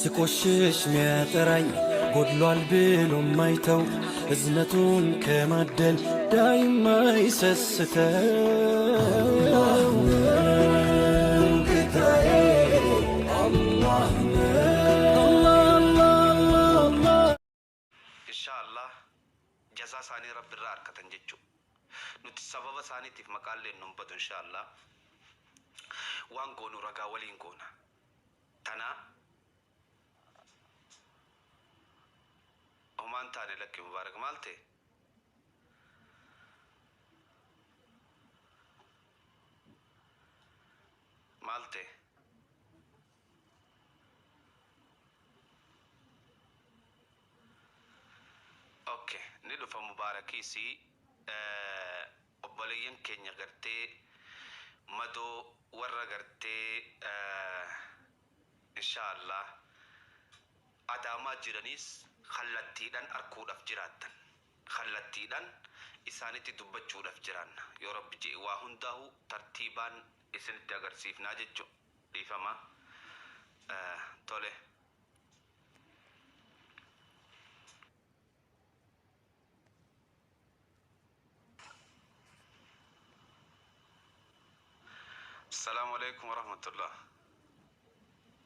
ስቆሽሽ ሚያጠራኝ ጎድሏል ብሎ ማይተው እዝነቱን ከማደል ዳይማ ይሰስተው ጌታዬ አላህ ነው። Inshaa Allah jazaa isaanii rabbi irraa arkatan jechu. Nuti sababa isaaniitiif maqaalleen nun badu inshaa Allah. Waan goonu ragaa waliin goona. Tana homaan taane lakki Mubaarak maal ta'e? Maal ta'e? Ok ni dhufa mubarakiisi obboleyyan keenya gartee madoo warra gartee insha allah adaamaa jiraniis kallattiidhan arkuudhaf jiraattan kallattiidhan isaanitti dubbachuudhaf jiraanna yoo rabbi je'e waa hundaahu tartiibaan isinitti agarsiifnaa jechu dhiifama tole. Assalamu alaikum warahmatullah.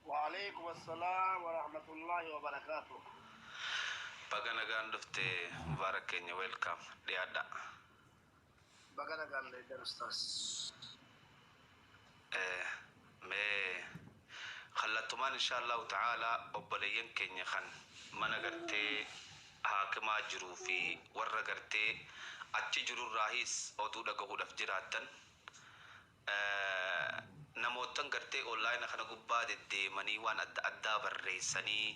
Wa'alaikum assalam wa rahmatullahi wa barakatuh. Baga nagaan dhufte Mubarak keenya welcome dhiyaadha. Baga nagaan dheedhan ustaas. Mee kallattumaan inshaa Allahu ta'aalaa obboleeyyan keenya kan mana gartee haakimaa jiruu fi warra gartee achi jirurraahiis oduu dhagahuudhaf jiraattan namoottan gartee online kana gubbaa deddeemanii waan adda addaa barreessanii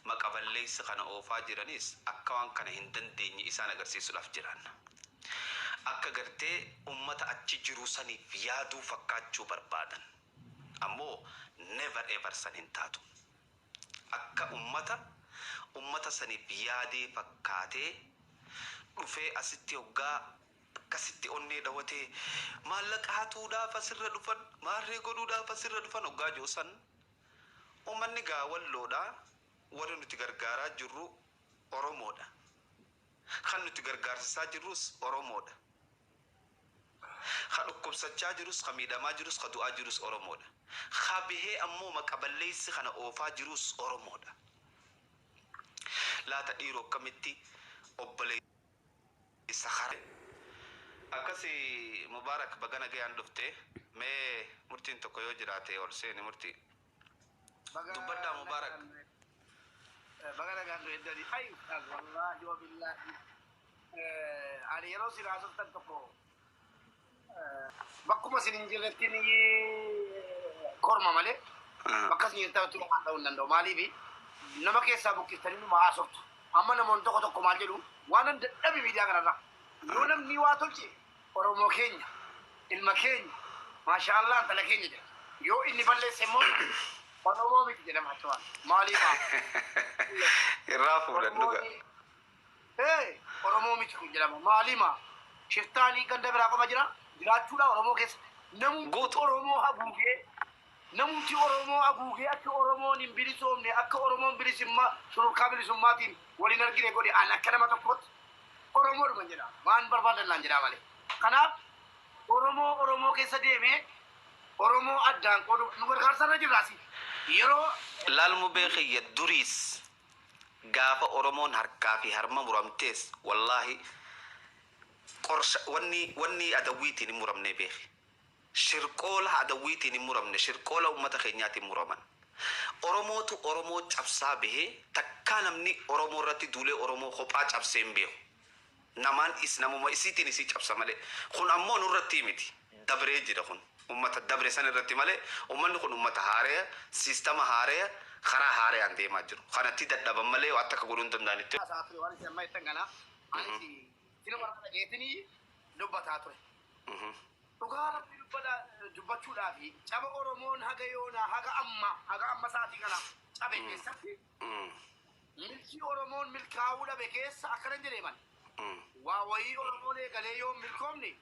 maqa balleessi kana oofaa jiranis akka waan kana hin dandeenye isaan agarsiisudhaf jiraanna. Akka gartee ummata achi jiru saniif yaaduu fakkaachuu barbaadan. Ammoo never ever san hin taatu. Akka ummata ummata saniif yaadee fakkaatee dhufee asitti hoggaa akkasitti onnee dhawatee maallaqa hatuudhaaf asirra dhufan maarree godhuudhaaf asirra dhufan hoggaa jiru san ummanni gaa Walloodha warri nuti gargaaraa jirru Oromoodha. Kan nuti gargaarsisaa jirrus Oromoodha. Ka dhukkubsachaa jirus, ka miidhamaa jirus, ka du'aa jirus Oromoodha. Ka bahee ammoo maqa balleessi kana oofaa jirus Oromoodha. Laata dhiiroo akkamitti obboleessa karaa. Akkasi Mubarak baga nagayaan dhufte mee murtiin tokko yoo jiraate ol seeni murtii. Baga Dubbadhaa Mubarak. nagaan baga nagaan nu eddani. Ay ustaaz wallaahi wa billaahi. Ani yeroo isin haasoftan tokko bakkuma isin hin jirretti ni korma malee bakka isin jirtanitti waan ta'uu hin danda'u. Maaliif nama keessaa buqqiftanii numa haasoftu. Amma namoonni tokko tokko maal jedhu waan an dadhabe miidiyaa kanarra. Yoo namni waa tolche Oromoo keenya, ilma keenya, maashaa Allah intala keenya jedha. Yoo inni balleesse immoo Oromoo miti jedhama achumaan. Maaliif haa? Irraa fuudhan dhuga. Oromoon ee Oromoo miti kun jedhama. Maaliima? Shiftaanii ganda biraa qofa jira. Jiraachuudha Oromoo keessa. Namumti Guutu. Oromoo haguugee namumti Oromoo haguugee akka Oromoon hin bilisoomne akka Oromoon bilisummaa shururkaa bilisummaatiin waliin argine godhe an akka nama tokkootti Oromoodhuma jedha. Waan barbaadan naan jedhaa malee. Kanaaf Oromoo Oromoo keessa deemee Oromoo addaan qoodu nu gargaarsa irra jirra asii. Yeroo Laal mubee kiyya duriis gaafa Oromoon harkaa fi harma muramtees wallaahi qorsha wanni wanni adawwiitiin hin muramnee beeki. Shirqoola adawwiitiin hin muramne shirqoola ummata keenyaatiin muraman. Oromootu Oromoo cabsaa bahee takkaa namni Oromoo irratti duulee Oromoo kophaa cabsee hin beeku. Namaan is namuma isiitiin isii cabsa malee. Kun ammoo nurrattii miti. Dabree jira kun. Ummata dabre san irratti malee ummanni kun ummata haareya, siistama haareya, karaa haareyaan deemaa jiru. Kanatti dadhaban malee waan takka godhuu hin danda'an itti. Haasaa ture waan isin amma jettan kana anis isinuma irra dhageetini dubbataa ture. Dhugaa rabbi dubbadha dubbachuudhaafi caba Oromoon haga yoonaa haga amma haga amma sa'aatii kana cabe keessatti milkii Oromoon milkaa'uu dhabe keessa akkana hin jedhee man. Waa wayii Oromoon eegalee yoo hin milkoomne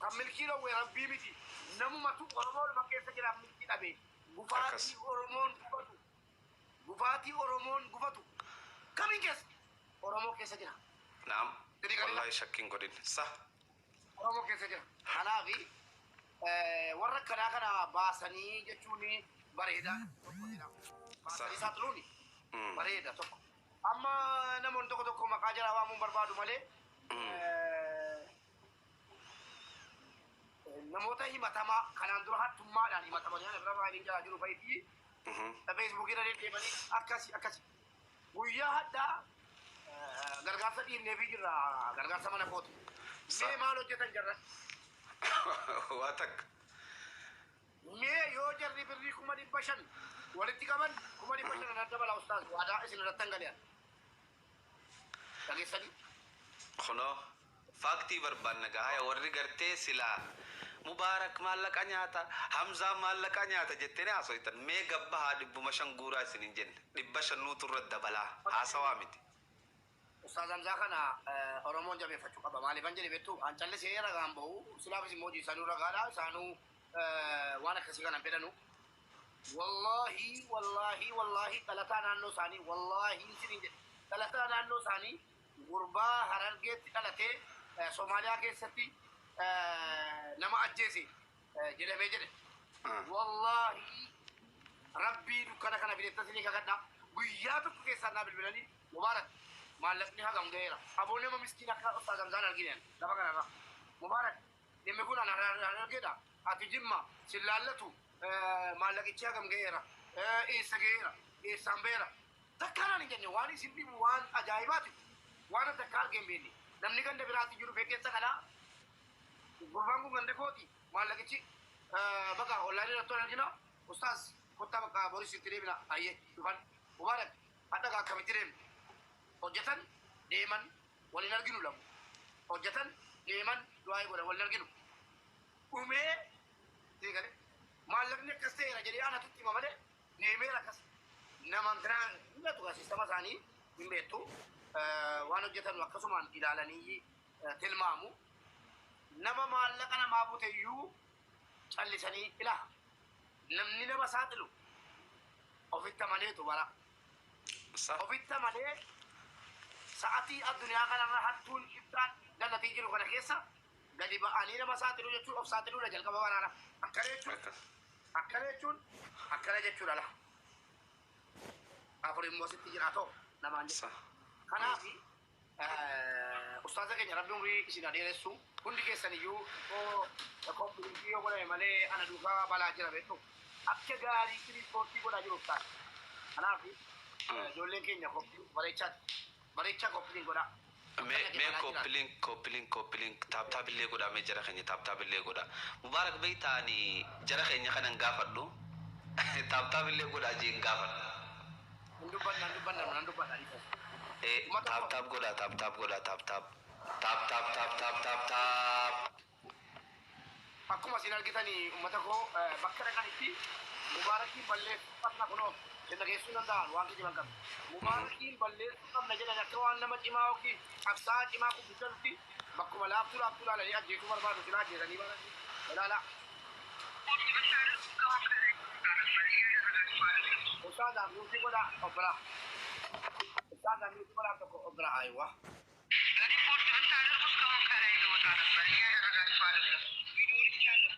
kan milkii dhowwe rabbii miti namumatu Oromoodhuma keessa jira milkii dhabe Akkas. gufaatii Oromoon gufatu gufaatii Oromoon gufatu kamiin keessa Oromoo keessa jira. Naam. Gadi gadi. Wallahi shakkiin godhin. Sa. Oromoo keessa jira. Kanaafi warra akkanaa kana baasanii jechuun bareeda tokko jedhama. Baasanii saaxiluun bareeda tokko. Amma namoonni tokko tokko maqaa jaraa waamuun barbaadu malee namoota himatamaa kanaan dura hattummaadhaan himatamanii ana bira faayiliin jalaa jiru fa'itii Feesbuukii irra deddeemanii akkasi akkasi. Guyyaa hadhaa gargaarsa dhiibneefii jirra, gargaarsa mana kooti. Mee maal hojjetan jarran? Waa takka. Mee yoo jarri birrii 500,000 walitti qaban, 500,000 ana dabala ustaaz, waadaa isin irratti hangalean. Dhageessanii? Kunoo faaktii barbaanna gaa haya warri gartee silaa Mubaarak maallaqa nyaata, Hamzaan maallaqa nyaata jettanii haasoytan. Mee gabbahaa 500 guuraa isiniin jenne. 500 nuutu irra dabalaa. Haasawaa miti. Ustaaz Hamzaa kana Oromoon jabeeffachuu qaba. Maaliifan jedhe beektuu? An callisee ragaan bahu silaafis immoo hojii isaanuu ragaadha. Isaanuu waan akkasii kana hin fedhanu. Wallaahi wallaahi wallaahi dhalataa naannoo isaanii, wallaahi isiniin jedhe, dhalataa naannoo isaanii gurbaa Harargeetti dhalatee Somaaliyaa keessatti nama ajjeese jedhamee jedhe. Wallaahi Rabbii dukkana kana fideetta isinii kakadha. Guyyaa tokko keessaan naa bilbilanii, "Mubaarak, maallaqni hagam ga'eera?" Aboo, nama miskiina akka Ustaaz Hamzaan argine lafa kanarra. "Mubaarak, dhimmi kun ana Harargeedha. Ati Jimma sin laallatu, maallaqichi hagam ga'eera? Eessa ga'eera? Eessaan ba'eera?" Takkaanaan hin jenne. Waan isin dhibu, waan ajaa'ibaati. Waan takka argee hin beekne. Namni ganda biraatti jiru dhufee keessa kanaa, "Gurbaan kun ganda kooti, maallaqichi bakka online irratti argina. Ustaaz, kottaa, bakka boris itti deebina." Ayyee, dhufan. "Mubaarak, hadha akkamitti deemne?" Hojjetan deeman, waliin arginu lamu. Hojjetan deeman, du'aa godhan, waliin arginu. Dhumee eegale. Maallaqni akkas ta'eera jedhee anatu itti hima malee deemeera akkas. Nama kanaa hin beektu, system isaanii hin beektu. Waan hojjetan akkasumaan ilaalanii tilmaamu. Nama maallaqa namaa bute iyyuu callisanii ilaa. Namni nama saaxilu ofitti amaneetu bara. Ofitti amanee sa'atii addunyaa kanarra hattuun ibsaan gallatii jiru kana keessa gadi ba'anii nama saaxilu jechuun of saaxiluudha jalqaba baraana. Akkana jechuun akkana jechuun akkana jechuudha la. Afur immoo sitti jira ta'u namaan jechuudha. Kanaaf ustaaza keenya, Rabbi umrii isin haa dheeressu. Hundi keessan iyyuu koppii yoo godhame malee ana duukaa balaa jira beektu. Akka gaariitti riippoortii godhaa jiru ustaaza. Kanaaf ijoolleen keenya koppii bareechaati. Bareechaa koppii godhaa. Mee mee copy link, copy link, copy link, tap tap illee godhaa. Mee jara keenya, tap tap illee godhaa. Mubaarak, beeytaani jara keenya kanan gaafadhu, tap tap illee godhaa jeen gaafadhu. Hin dubbanna, hin dubbanna, nan dubbadha. Tap tap godhaa, tap tap godhaa, tap tap tap tap tap tap tap tap. Akkuma isin argitanii, uummata koo, bakka dhaqanitti Mubaarakiin balleessuu qabna, kunoo isin dhageessuu danda'an waan kijiban qabna. Mubaarakiin balleessuu qabna jedhan, akka waan nama cimaa yookiin qabsaa'aa cimaa kubbisanitti bakkuma laaftuu laaftuu ilaalanii ajjeesuu barbaadu, silaa ajjeesanii baranii ilaalaa. Ustaazaa, mute godhaa of biraa. Ustaazaa, mute godhaa tokko of biraa, aywa. ሪፖርት ብታደርጉ እስካሁን ከላይ ልወጣ ነበር። እያደረጋችሁ አይደለም። ቪዲዮ ልኬያለሁ።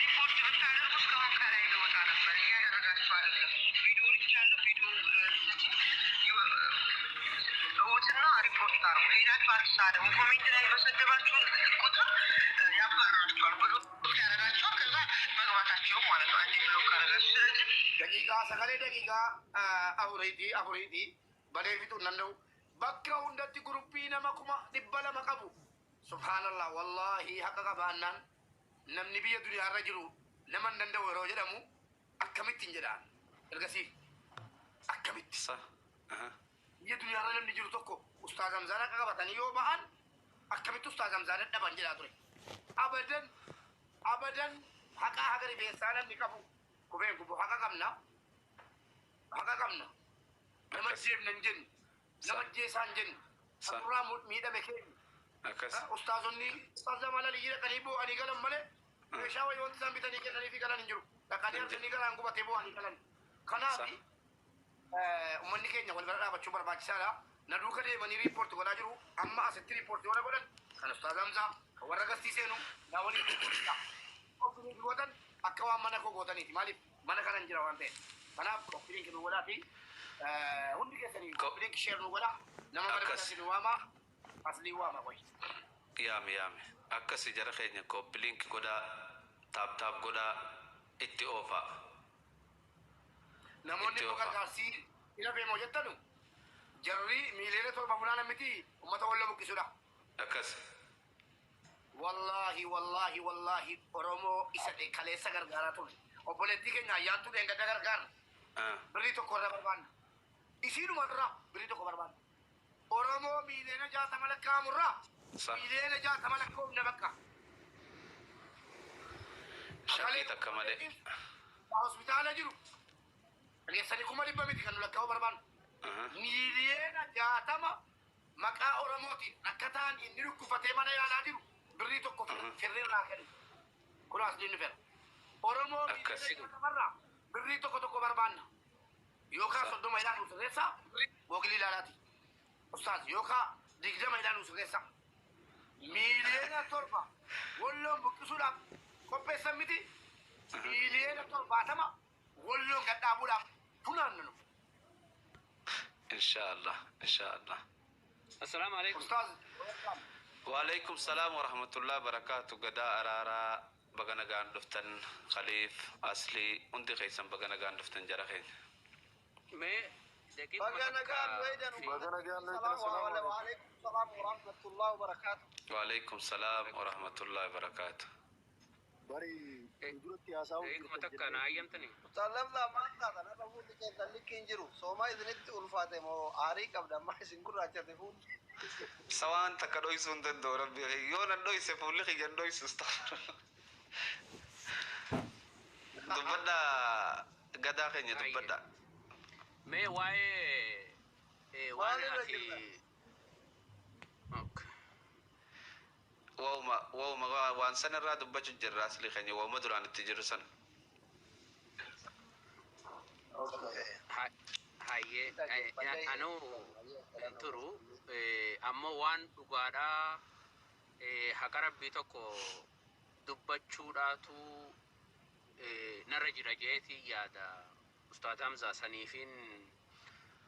ሪፖርት ብታደርጉ እስካሁን ከላይ ልወጣ ነበር። እያደረጋችሁ አይደለም። ቪዲዮ ልኬያለሁ። ቪዲዮ እዩትና ሪፖርት አድርጉ። ሄዳችሁ አትሳደቡ። Comment ላይ በሰደባችሁ ቁጥር ያባርራችኋል፣ block ያደርጋችኋል። ከዛ መግባታቸው ማለት ነው። አንዴ block ካደረጋችሁ ስለዚህ Daqiiqaa sagalee daqiiqaa afuriiti balee fixuu hin danda'u. Bakka hundatti guruppii nama 200,000 qabu. Subhaanallah, wallaahi haqa qabaannaan namni biyya duniyaarra jiru nama hin danda'u yeroo jedhamu akkamitti hin jedhaan. Ergasii akkamitti biyya duniyaarra namni jiru tokko Ustaaz Hamzaan akka qabatanii yoo ba'an akkamitti Ustaaz Hamzaan dadhaban jedhaa ture. Abadan abadan, haqa haga rifeensaa namni qabu kufeen kufu, haqa qabna. Haqa qabna. Nama jeefna hin jennu. Nama jeesaa hin jennu. Hafuuraa miidhame keenya. Ustaazonni Ustaaz Jamaal Aliyyi dhaqanii boo'anii galan malee Meeshaa wayii wanti isaan bitanii kennanii fi galan hin jiru. Dhaqanii arganii galaan gubatee bu'anii galan. Kanaaf uummanni keenya wal bira dhaabachuu barbaachisaadha. Na duuka deemanii report godhaa jiru. Amma asitti report warra godhan kan Ustaaz Hamzaa, kan warra gastii seenu na waliin riippoortiidha. Copy link gootan akka waan mana koo gootaniiti. Maaliif mana kanan jira waan ta'eef. Kanaaf copy link nu godhaa fi hundi keessanii copy link share nu godhaa. Nama mana Akkas. biraatti nu waamaa. Aslii waama qoy. Yaame, yaame. Akkasi jara keenya, copy link godhaa, tap tap godhaa, itti oofaa. Namoonni Itti immoo oofaa. Gargaarsi ina feemoo jettanu jarri 7 miiliyoona funaanan miti uummata Walloo buqqisuudha. Akkas. Wallaahi, wallaahi, wallaahi, Oromoo isa kaleessa gargaaraa ture. Obboleettii keenya ayyaantuu dheengadda gargaara. Birrii tokko irra barbaanna. Isiinuma irraa birrii tokko barbaanna. Oromoo 60 miiliyoona lakkaa'amurraa 60 miiliyoona lakkaa'umna bakka. Shakkii takka malee. Hospitaala jiru. Dhageessanii, 100,000 miti kan nu lakkaa'uu barbaannu. 60 miiliyoona maqaa Oromootiin akka ta'an inni dhukkufatee mana yaalaa jiru birrii tokko firri irraa kennu. Kun asliin dhufeera. Oromoo 60 miiliyoona birrii tokko tokko barbaanna. Yookaan 30 ilaalu sirreessaa, googilii ilaalaati. Ustaaz, yookaan 20 ilaalu sirreessaa. 7 miiliyoona Walloon buqqisuudhaaf qopheessan miti. 70 miiliyoona Walloon gadhaabuudhaaf funaannanu. Inshaallah, inshaallah. Assalaamu alaikum. Ustaaz. Waalaikum salaam wa rahmatullahi wa barakaatu. Gadaa araaraa, baga nagaan dhuftan. Khaliif, Aslii, hundi keessan baga nagaan dhuftan jara keenya. Mee daqiiquma Baga takka nagaan waydan. fi Baga nagaan leeytan. Assalaamu alaikum. وعليكم السلام ورحمة الله وبركاته. Waalaikum salaam wa rahmatullahi wa barakaatu. Bari duratti haasa'uu Daqiiquma jirtan takka jennee. na hayyamtanii. Ustaaz Lamlaa, maal taatan har'a? Fuulli keessan likki hin jiru. Soomaa isinitti ulfaate moo aarii qabda amma isin gurraachate fuulli? Sawaan takka dhoysuu hin danda'u, rabbi yoo nan dhoyse fuulli kiyya hin dhoysu. Astaghfirullah. Dubbadhaa, gadaa keenya, dubbadhaa. Mee waa'ee waan Maalirra ati jirta? Okay. Waa'uma waan san irraa dubbachuu jirra, Aslii keenya, waa'uma duraan itti jiru san. Hayyee, anuu hin turu, ammoo waan dhugaadhaa, haqa rabbii tokko dubbachuudhaatu narra jira jeetii yaada. Ustaaz Hamzaa, saniifin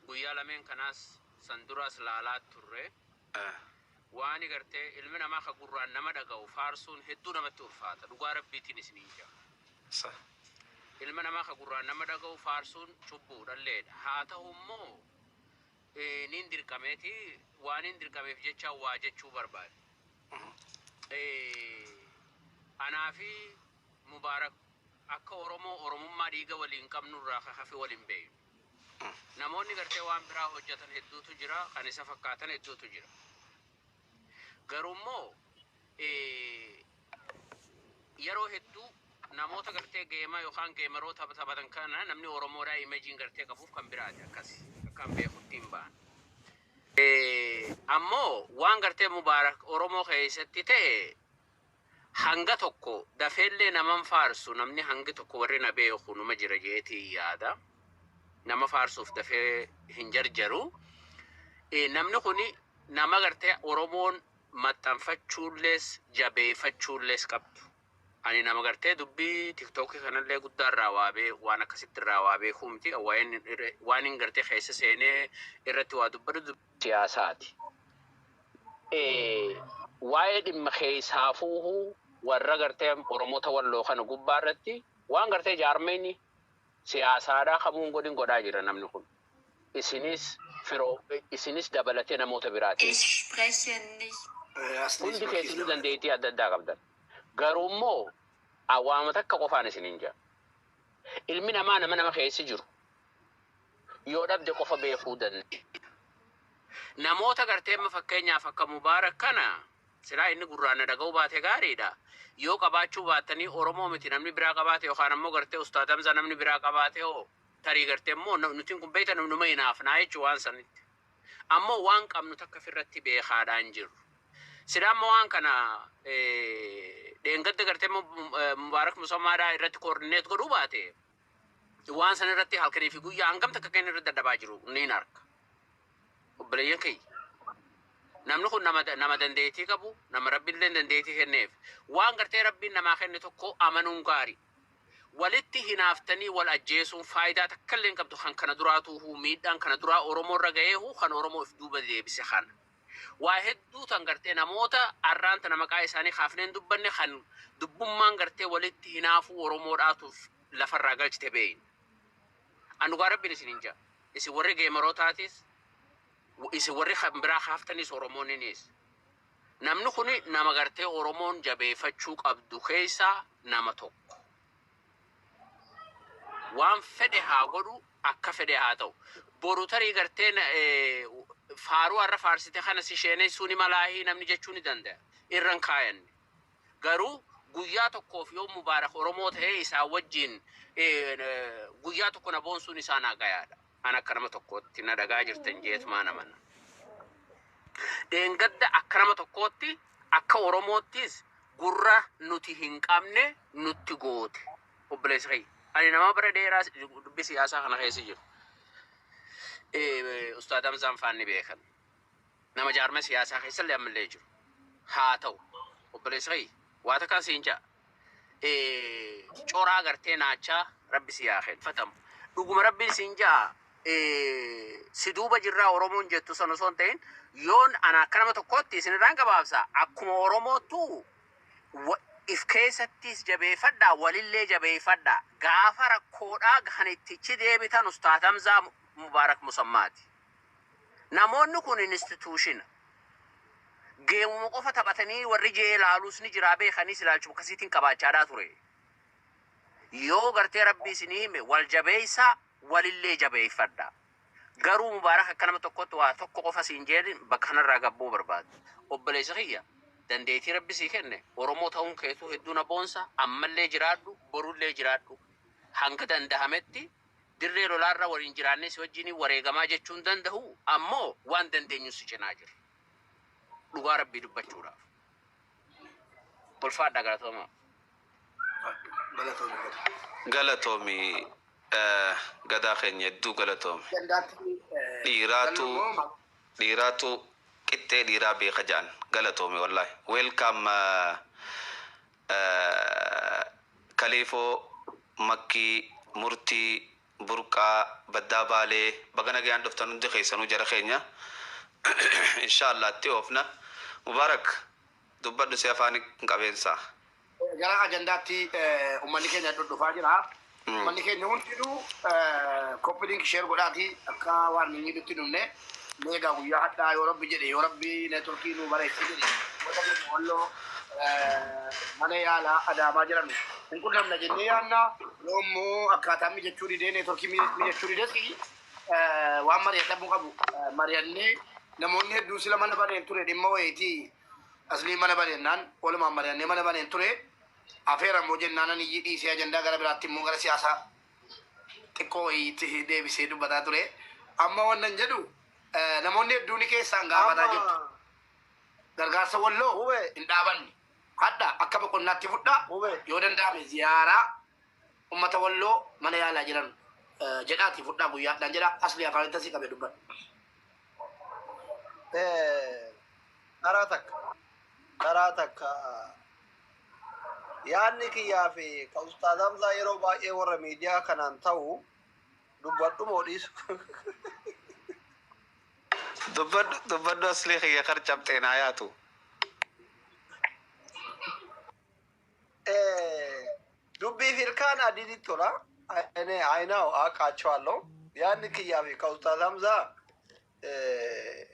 guyyaa lameen kanaas san duraas laalaa turre. Waan gartee ilmi namaa ka gurraan nama dhaga'u faarsuun hedduu namatti ulfaata, dhugaa rabbiitiin isiniin jira. Ilma namaa ka gurraan nama dhaga'u faarsuun cubbuudhalleedha. Haa ta'u immoo nin dirqameeti, waan hin dirqameef jecha waa jechuu barbaade. Anaa fi Mubaarak akka Oromoo Oromummaa dhiiga waliin qabnurraa ka hafe waliin beeynu. Namoonni gartee waan biraa hojjetan hedduutu jira, kan isa fakkaatan hedduutu jira. Garuu immoo yeroo hedduu namoota gartee game yookaan gameroota taphatan kana namni Oromoodhaa imageiin gartee qabuuf kan biraati, akkas akkan beekutti hin ba'an. Ammoo waan gartee Mubaarak Oromoo keessatti ta'e hanga tokko dafeellee naman faarsu, namni hangi tokko warri na beeku numa jira jeetii yaada. Nama faarsuuf dafee hin jarjaru. Namni kuni nama gartee Oromoon maxxanfachuullees jabeeffachuullees qabdu. Ani nama gartee dubbii TikTokii kanallee guddaa irraa waa bee waan akkasitti irraa waa beekuu miti. Waan hin gartee keessa seenee irratti waa dubbatu siyaasaati. Waa'ee dhimma keessaafuu warra gartee Oromoota Walloo kana gubbaa irratti waan gartee jaarmeenyi siyaasaadhaa kamuun godhin godhaa jira namni kun. Isinis firoo isinis dabalatee namoota biraati. Ich spreche nicht. Hundi keessanuu dandeettii adda addaa qabdan. Garuu immoo waama takka qofaan isiniin jira. Ilmi namaa nama nama keessa jiru yoo dhabde qofa beekuu danda'a. Namoota gartee amma fakkeenyaaf akka Mubaarak kana silaa inni gurraan dhaga'uu baate gaariidha. Yoo qabaachuu baatanii Oromoo miti namni biraa qabaate yookaan ammoo gartee Ustaaz Hamzaa namni biraa qabaate hoo, tarii gartee immoo nutiin kun beektan numa hinaafnaa jechuu waan sanitti. Ammoo waan qabnu takka ofirratti beekaadhaan jiru. Sila amma waan kana dheengadda gartee Mubaarak Musammaadhaa irratti coordinate godhuu baate, waan san irratti halkanii fi guyyaa hangam takka kan irratti dadhabaa jiru niin arka. Obboleeyyan kiyya. Namni kun nama dandeettii qabu, nama Rabbiillee dandeettii kenneef. Waan gartee Rabbiin namaa kenne tokko amanuun gaarii. Walitti hinaaftanii wal ajjeesuun faayidaa takka illee hin qabdu. Kan kana duraatuuhu miidhaan kana duraa Oromoo irra gaheehu kan Oromoo if duuba deebise kana. Waa hedduu tan gartee namoota arraan tana maqaa isaanii kaafnee hin dubbanne kan dubbummaan gartee walitti hinaafuu Oromoodhaatuuf lafarraa galchite beeyna. An dhugaa Rabbiin isiniin ja'a. Isin warri gamerootaatiis, isin warri kan biraa kaaftanis, Oromoonninis. Namni kuni nama gartee Oromoon jabeeffachuu qabdu keessaa nama tokko. Waan fedhe haa godhu, akka fedhe haa ta'u. Boru tarii garteen faaruu har'a faarsite kana si sheenessuu ni malaahii namni jechuu ni danda'a. Irra hin kaayanne. Garuu guyyaa tokkoof yoo Mubaarak Oromoo ta'ee isaan wajjin guyyaa tokko na boonsuun isaa naa gayaadha. An akka nama tokkootti na dhagaa jirtan jeetumaa namana. Dheengadda akka nama tokkootti, akka Oromoottis gurra nuti hin qabne nutti goote. Obboleessa kiyya. Ani nama bara dheeraa dubbii siyaasaa kana keessa jiru. Ustaad Hamzaan faan ni beekan. Nama jaarma siyaasaa keessallee ammallee jiru. Haa ta'u. Obboleessa kiyya. Waa takkaan siin ja'a. Coraa gartee naachaa Rabbi si haa kennu. Fatamu. Dhuguma Rabbiin siin ja'a, si duuba jirraa Oromoon jettu san osoo hin ta'in, yoon ana akka nama tokkootti isinirraan gabaabsa, akkuma Oromoottu if keessattis jabeeffadhaa, walillee jabeeffadhaa. Gaafa rakkoodhaa kan ittichi deebitan Ustaad Hamzaa Mubaarak Musammaati. Namoonni kun institution. Gameuma qofa taphatanii warri jee ilaaluus ni jiraa, beekaniis ilaalchuma akkasiitiin qabaachaadhaa ture. Yoo gartee Rabbi isinii hime, wal jabeessaa, walillee jabeeffadhaa. Garuu Mubaarak, akka nama tokkotti waa tokko qofa siin jedhin bakka kanarraa gabbuu barbaada. Obboleessa kiyya, dandeettii Rabbi sii kenne, Oromoo ta'uun keetuu hedduu na boonsa. Ammallee jiraadhu, borullee jiraadhu. Hanga dandahametti dirree lolaarra waliin jiraannee si wajjin wareegamaa jechuu hin danda'u, ammoo waan dandeenyu si cinaa jira. Dhugaa Rabbii dubbachuudhaaf. Ulfaadha, galatoomaa. Galatoomi gadi. Galatoomi, Gadaa keenya, hedduu galatoomi. Gandaatti Dhiiraatu gallu dhiiraatu qixxee dhiiraa beeka jedhan. Galatoomi wallahi. Welcome Kaliifoo, Makkii, Murtii, Burqaa, Baddaa Baalee, baga nagayaan dhuftan hundi keessanuu jara keenya. Inshallah itti oofna. Mubaarak, dubbadhu, si afaan hin qabeensaa. Gara ajandaatti uummanni keenya dhudhufaa jira. Uummanni keenya hundinuu copy link, share godhaati akka waan inni nutti dhumne. Meegaa guyyaa hadhaa yoo Rabbi jedhe, yoo Rabbi networkii nu bareechee jedhe, wanta keenya Walloo mana yaalaa Adaamaa jiran hin qunnamna jennee yaadna. Yoo immoo akkaataa mijachuu didee, networkii mijachuu dides, waan mari'atamuu qabu mari'annee, namoonni hedduun sila mana baneen ture dhimma wayiitii aslii mana baneennaan walumaan mari'annee mana baneen ture. Afeera immoo jennaan ani iyyii dhiisee ajandaa gara biraatti immoo gara siyaasaa xiqqoo wayiitti deebisee dubbataa ture. Amma wannan jedhu, namoonni hedduun keessaan gaafataa jirtu. Amma Gargaarsa Walloo Hubee. hin dhaabanne. Hadha akka boqonnaatti fudhaa, Hubee. yoo danda'ame ziyaaraa ummata Walloo mana yaalaa jiran jedhaati fudhaa guyyaadhaan jedha. Asli afaan tasii qabe dubbadha. Karaa takka yaadni kiyyaa fi ka Ustaaz Hamzaa yeroo baay'ee warra miidiyaa kanaan ta'u dubbadhu moo dhiisu? Dubbadhu, dubbadhu, aslii kiyya kar cabxee naa yaatu. Dubbii fi ilkaan adiitti tola. እኔ አይናው አውቃቸዋለሁ። Yaadni kiyyaa fi ka Ustaaz Hamzaa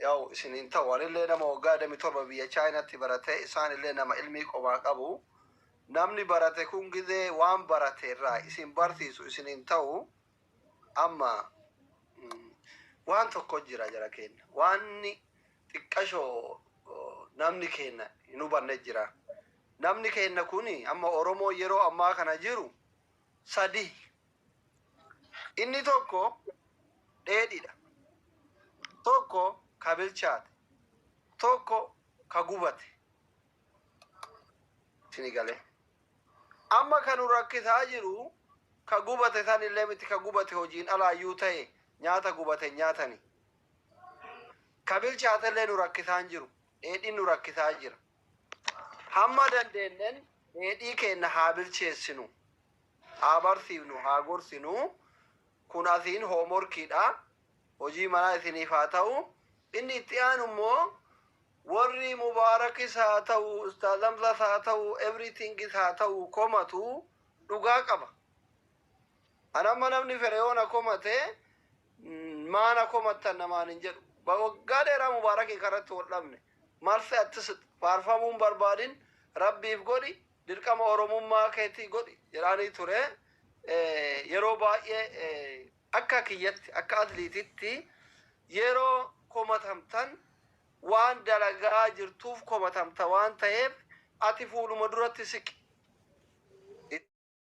yaw isin hin ta'u. Anillee nama waggaa 27 biyya Chaayinaatti barate, isaan illee nama ilmii qomaa qabu. Namni barate kun gizee waan barate irraa isin barsiisu isin hin ta'u. Amma waan tokko jira jara keenya. Waanni xiqqashoo namni keenya hin hubanne jira. Namni keenya kuni amma Oromoo yeroo ammaa kana jiru sadi. Inni tokko dheedhidha. Tokko ka bilchaate. Tokko ka gubate. Isinii galee. Amma kan nu rakkisaa jiru ka gubate san illee miti, ka gubate hojiin alaayyuu ta'e nyaata gubate hin nyaatani. Ka bilchaate illee nu rakkisaa hin jiru. Dheedhiin nu rakkisaa jira. Hamma dandeennen dheedhii keenna haa bilcheessinu. Haa barsiifnu, haa gorsinu. Kun asiin hoomorkiidha. Hojii manaa isiniif haa ta'u. Inni itti aanu immoo warri Mubaarakis haa ta'u, Ustaaz Hamzas haa ta'u, everythingis haa ta'u komatu dhugaa qaba. An amma namni fedhe yoo na komate, maa na komattan namaan hin jedhu. Waggaa dheeraa Mubaarakiin karatti wal dhabne. Marse attis faarfamuu hin barbaadin, Rabbiif godhi, dirqama Oromummaa keetii godhi jedhaanii ture. Yeroo baay'ee akka kiyyatti, akka atliititti, yeroo komatamtan waan dalagaa jirtuuf komatamta waan ta'eef ati fuuluma duratti siqi.